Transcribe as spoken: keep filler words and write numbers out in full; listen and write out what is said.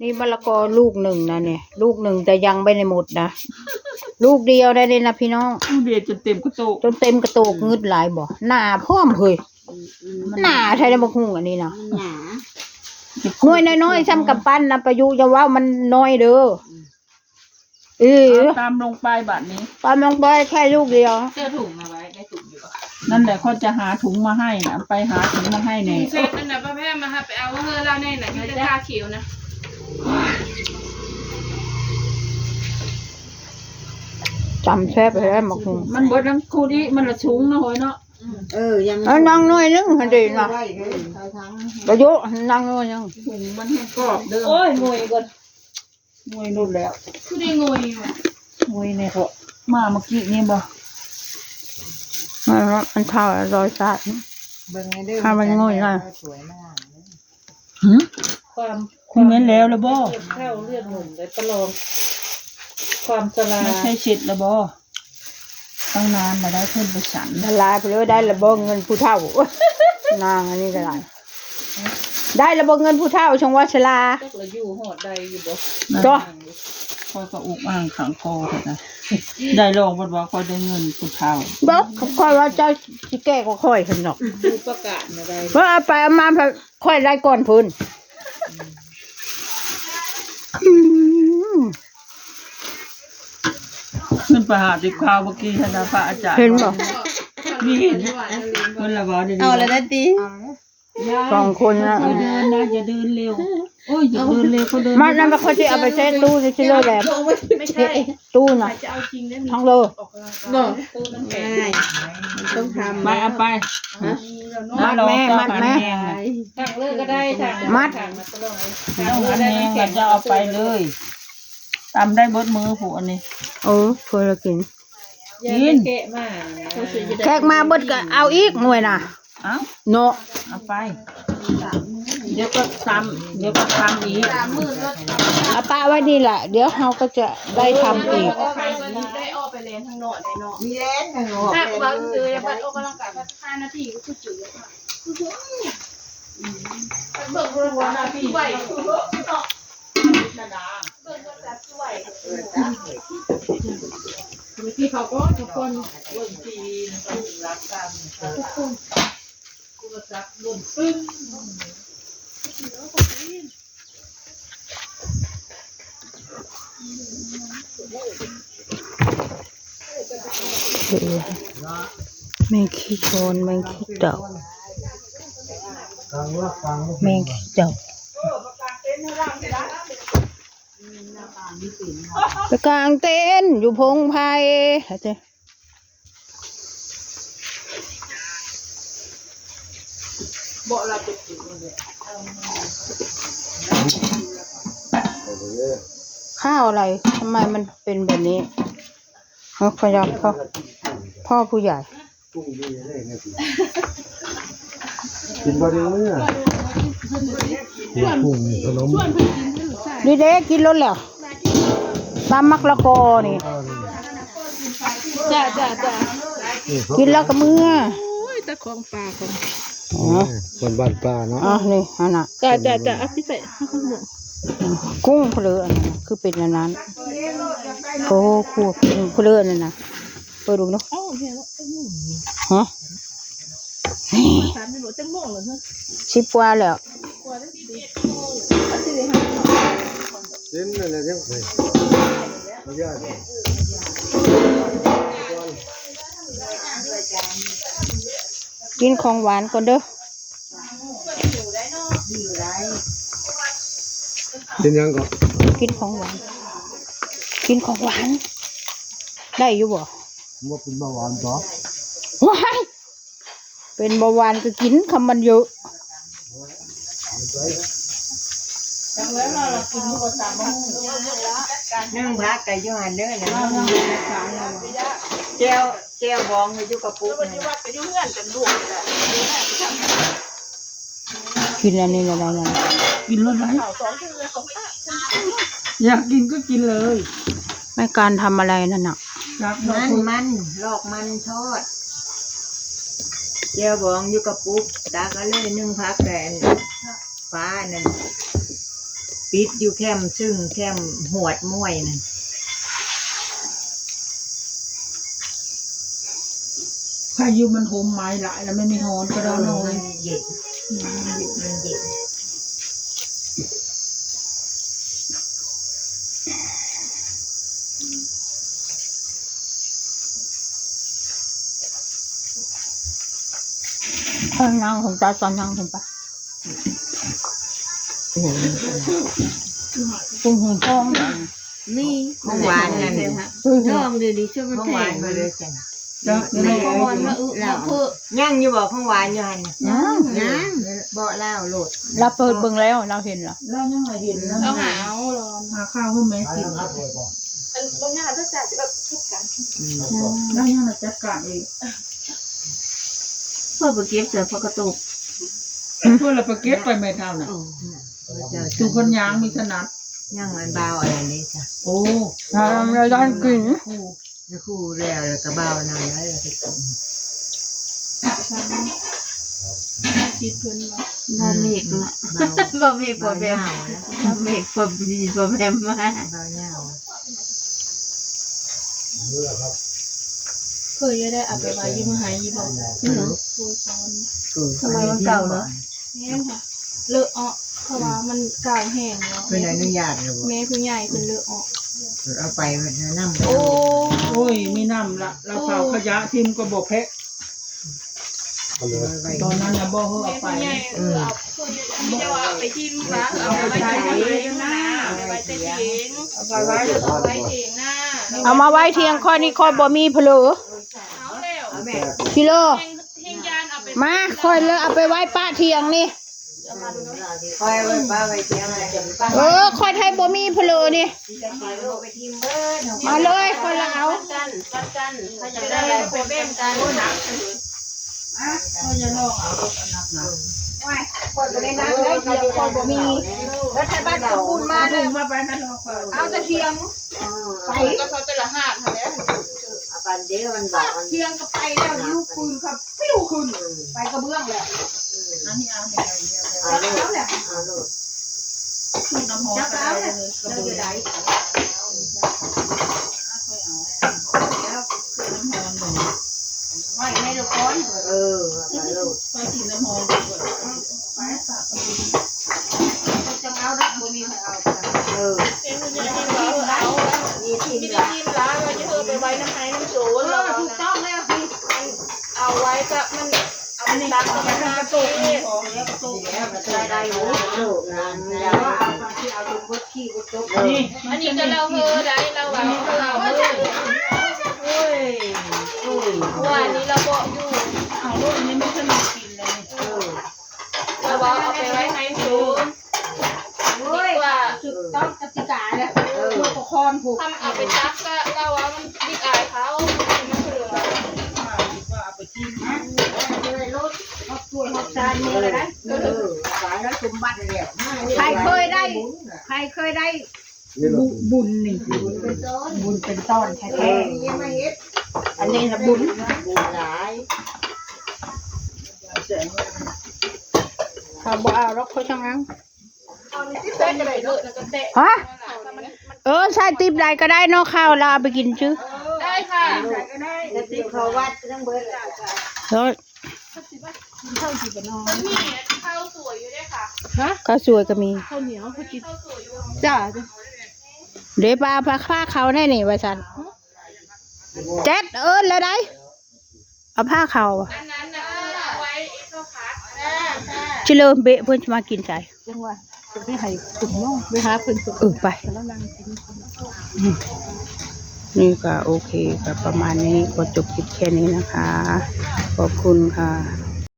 นี่มะละกอลูกหนึ่งนะเนี่ย ลูกหนึ่งแต่ยังไม่ได้หมดนะ ลูกเดียวได้เลยนะพี่น้อง ลูกเดียวจนเต็มกระโตก จนเต็มกระโตก งึดหลายบ่ หนาพร้อมเฮ้ย หนาใช่ได้บักหุ่งอันนี้นะ มันหนา หน่วยน้อยๆ ซ้ำกำปั้นนะ ประยุกต์จะว่ามันน้อยเด้อ เออ เอาตำลงไปบัดนี้ ตำลงไปแค่ลูกเดียว เสื้อถุงมาไว้ ได้ถุงอยู่บ่ นั่นแหละ เขาจะหาถุงมาให้นะ ไปหาถุงมาให้แน่ เสร็จนั่นน่ะ ป้าแพรมาหาไปเอาเฮือเล่าแน่น่ะ อยู่แต่ท่าเขียวนะ จำแซ่บไปแล้วหมกหมู มันเบิดทั้งคู่นี้ มันละถุงนะเฮ้ยเนาะ เออ ยัง เอานางหน่วยหนึ่งหันดีนะ ไว้เลย เอาทั้ง ประยุกต์นางหน่วยหนึ่ง ถุงมันแห้งกรอบเด้อ โอ้ย งวยก่อน งวยนู่นแล้ว คือได้งวยอยู่อะ งวยเนี่ยเถอะ มาเมื่อกี้นี่บ่ มัน มันเท่าร้อยชาติ เบิ่งในเด้อ ถ้ามันงวยนะ สวยมาก หืม ความ นี่แม่นแล้วละบ่ เลือดเข้าเลือดหนุ่มได้ประลอง ความชรา ไม่ใช่เช็ดละบ่ ตั้งนานมาได้เพิ่นไปฉัน ละลายไปเลย ได้ละบ่เงินผู้เฒ่า นางอันนี้ก็ได้ ได้ละบ่เงินผู้เฒ่า ชงว่าชลา จักละอยู่ฮอดใดอยู่บ่ จ้ะ ข้อยก็อุกอ่างขังคอเถอะนะ ได้ลองเพิ่นว่าข้อยได้เงินผู้เฒ่า บ่ ข้อยว่าเจ้าสิแก่กว่าข้อยเพิ่นดอก ดูประกาศมาได้ เพิ่นเอาไปเอามา ข้อยได้ก่อนเพิ่น อืม ขึ้นไปหาติดข่าวเมื่อกี้หั้นนะ พระอาจารย์ เห็นบ่ มีเห็น เพิ่นละว่าได้ดี เอาแล้วนะติ สองคนนะ อย่าเดินนะ อย่าเดินเร็ว โอ้ย อย่าเดินเร็ว เขาเดิน มันนั่นมันเขาจะเอาไปแช่ตู้ในชิลเลอร์แลนด์ ไม่ใช่ ตู้น่ะ จะเอาจริงได้มี ทั้งเลย ออกกำลังกาย บอก ตู้น้ำแข็ง ใช่ มันต้องทำ ไปเอาไป ฮะ มัดแม่ มัดแม่ ทางเลิกก็ได้ ทาง มัด ทางมาตลอดเลย ต้องหันแหงกันจะเอาไปเลย ตำได้เบิดมือผู้อันนี้ เออ เพื่อเรากิน อย่าไปแกะมา แขกมาเบิดก็เอาอีกหน่วยน่ะ เอ้า เนาะ เอาไป เดี๋ยวก็ตำ เดี๋ยวก็ตำอีก เอาปะไว้นี่แหละ เดี๋ยวเราก็จะได้ทำอีก ได้ออกไปเล่นทางนอกได้เนาะ มีแล่นทางนอก ถ้าว่าคืออยากไปออกกำลังกายสักห้านาทีก็คือจุ๋ยอะค่ะ เบิ่งโทรศัพท์ที่ไหว ที่เขาก็ทุกคนเบิ่งทีวีนะครับ รักกันทุกคน โทรศัพท์หล่นปึ้ง เออ แมงขี้โคลน แมงขี้เต่า แมงขี้เต่า ไปกางเต็นท์อยู่พงไพร ข้าวอะไร ทำไมมันเป็นแบบนี้ เขาขยับพ่อ พ่อผู้ใหญ่ กินบ่ได้เมื่อ กินกุ้งขนม ดีเด้ กินรสแล้ว ตำมักละกอนี่ จ้าจ้าจ้า นี่เขา กินแล้วก็เมื่อ โอ้ย แต่ของปลาของ อ๋อ คนบ้านปลาเนาะ อ๋อ นี่ อันน่ะ จ้าจ้าจ้า อ่ะ พี่ใส่ กุ้งเพลืออันนั้นน่ะ คือเป็นอันนั้น โอ้ คั่วกุ้งเพลือนั่นน่ะ เปิดดูเนาะ เอ้า โอเคแล้ว ฮะ สามกิโลจังโมงเหรอฮะ สิบกว่าแล้ว กินอะไรยังไง กินของหวานก่อนเด้อ กินยังก่อน กินของหวาน กินของหวาน ได้อยู่บ่ ว่าเป็นเบาหวานต่อ ว้าย เป็นเบาหวานก็กินคำมันเยอะ นึ่งผักก็อยู่หั่นเด้อนะ แจ่ว แจ่วบองอยู่กระปุกนั่นน่ะ กินอันนี้ก็ได้นะ กินรสไหน อยากกินก็กินเลย แม่การทำอะไรนั่นน่ะ มัน มัน ลอกมันทอด แจ่วบองอยู่กระปุก ตักเอาเลยนึ่งผักแกน ฟ้านั่น ปิดอยู่แคมป์ซึ่งแคมป์หวดมวยนั่น พายุมันโหมไม้หลายแล้วไม่มีฮ้อนก็ได้นอน มันเย็น อืม มันเย็น เออนั่งของตาตอนนั่งของปะ ปรุงของทอง นี่ ของหวานนั่น ทองเดี๋ยวนี้ช่วยมัน ของ แพ หวาน ง มาเลยจ้ะ แล้ว นี่ ของหวานมาอึ แล้ว เพื่อ ยังอยู่บ่ของหวานอยู่หั่นน่ะ ยัง ยัง บ่แล้วโลด เราเปิดเบิ่งแล้วเราเห็นเหรอ เรายังไม่เห็นนะ เราหาเอาเหรอ หาข้าวให้แม่กิน อันบางอย่างก็จะแบบคิดกัน อืม เรายังจัดการเอง เพื่อไปเก็บใส่ผักกระตุก เพื่อเราไปเก็บไปไม่เท่าน่ะ โอ้ ดูคนยางมีถนัด ยังอันเบาอะไรนี่จ้ะ โอ้ ทำอะไรด้านกิน โอ้ แล้วคู่แล้ว แล้วก็เบาหน่อยแล้ว แล้วก็กิน คิดเพิ่นว่า บ่เมกละ เบา บ่เมกบ่แบม เบาหน่อยนะ บ่เมกบ่ดีบ่แบมมา เบาหน่อย เคยได้เอาไปไว้อยู่มหาลัยบ่ อืม ครูสอน อืม ทำไมมันเก่าเหรอ แม่นค่ะ เลอะออก เพราะว่ามันเก่าแห้งแล้ว เพิ่นอนุญาตแล้วบ่ แม่ผู้ใหญ่เพิ่นเลอะออก เอาไปไว้นำ โอ้ โอ้ย มีน้ำละ เราเผาขยะทิ่มก็บ่แพะ เอาเลย ตอนนั้นน่ะบ่เฮาเอาไป แม่ผู้ใหญ่คือเอา คือจะว่าเอาไปทิ่มปะ เอาไปไว้ที่เถียงนา เอาไปไว้แต่เถียง เอาไปไว้ เอาไว้เถียงนา เอามาไว้เถียงข้อยนี่ข้อยบ่มีผะโล เอาแล้ว ชิโล เฮง เฮงยานเอาไป มาข้อยเลยเอาไปไว้ปะเถียงนี่ คอยไว้ปะไว้เถียงอะไรกันปะ เออข้อยไทยบ่มีผะโลนี่ จะปล่อยลูกไปทิ่มเบิด มาเลยข้อยละเอา กัน กัน กัน เขาจะได้ไปแบ่งกัน อ่ะ ข้อยจะลองเอารถอันนั้นนะ ว้าย ข้อยบ่ได้นักเลย เถียงข้อยบ่มี แล้วไทยบ้านสมบูรณ์มาเนี่ย มาไปนั่นลองข้อย เอาแต่เถียง ไป ก็เขาแต่ละหาดนั่นแหละ เอาปันเด้อมันบอกมัน เถียงก็ไปแล้ว ลูกปืนครับ ปิ้วขึ้น ไปกระเบื้องแล้ว อันนี้เอาเนี่ย เอาลูก เอาลูก สูตรน้ำหอม จับเอาเนี่ย เจ้าอยู่ไหน ไว้ในละคร เออ เอาไปลูก ไปกินน้ำหอม ไปฝากคนอื่น จังเอานะ บ่มีใครเอา เออ เป็นคุณยายที่ว่าเอา มีที่ มี ละ ที่ร้านเราจะเออไปไว้น้ำไม้น้ำโจร เออ เรา ถูกต้องแล้วพี่ เอาไว้ก็มัน เอา อันนี้ ตังค์ ของ มา เก็บ กระตุก นี่ของเนี้ยกระตุก แล้วมันใช้ได้อยู่ ลูกนะ แล้วเอามาที่เอาจนเบิดขี้เบิดจก นี่ อันนี้ก็เราเฮอได้ เราว่าเฮอเอา โอ้ย โอ้ย ว่าอันนี้เราบอกอยู่ เอาลูกนี้ไม่ใช่มากินเลย เออ เราว่าเอาไปไว้ให้โจร โอ้ย ดีกว่า ถูกต้องกติกาแล้ว เออ เพื่อปกครองผูก ทำเอาไปจับก็เราว่ามันบิดอายเขา มันเถื่อน ว่าเอาไปทิ้งนะ เออ รถ รถถ้วย รถจาน มีอะไรนะ เออ สายแล้วสมบัติแล้ว ใครเคยได้ ใครเคยได้ บุ บุญนี่ บุญเป็นต้น บุญเป็นต้นแท้ๆ เออ ยังไม่เฮ็ด อันนี้นะบุญ บุญหลาย เขาบ่เอาหรอกเขาช่างนั้น เอาในติ๊บแตกก็ได้เนาะ ฮะ เออ ใส่ติ๊บใดก็ได้เนาะ ข้าวลาไปกินจื้อ ได้ค่ะ ใส่ก็ได้ ในติ๊บเขาวัดก็ต้องเบิดแหละ แล้ว มันมีข้าวสวยอยู่ด้วยค่ะ ฮะ ข้าวสวยก็มี ข้าวเหนียวเขากิน ข้าวสวยอยู่ จ้า เดี๋ยวปลาปลาผ้าเขาแน่นี่ว่าซั่น แจ็ดเอิ้นแล้วได้ เอาผ้าเขา อันนั้นนะเอาไว้เข้าพัก จิเริ่มเบะเพิ่นจะมากินใส่ จังหวะจะไปให้กลุ่มน้องไปหาเพิ่นกลุ่ม เออ ไป แล้วนั่งกิน อืม นี่ก็โอเคค่ะ ประมาณนี้ ขอจบคลิปแค่นี้นะคะ ขอบคุณค่ะ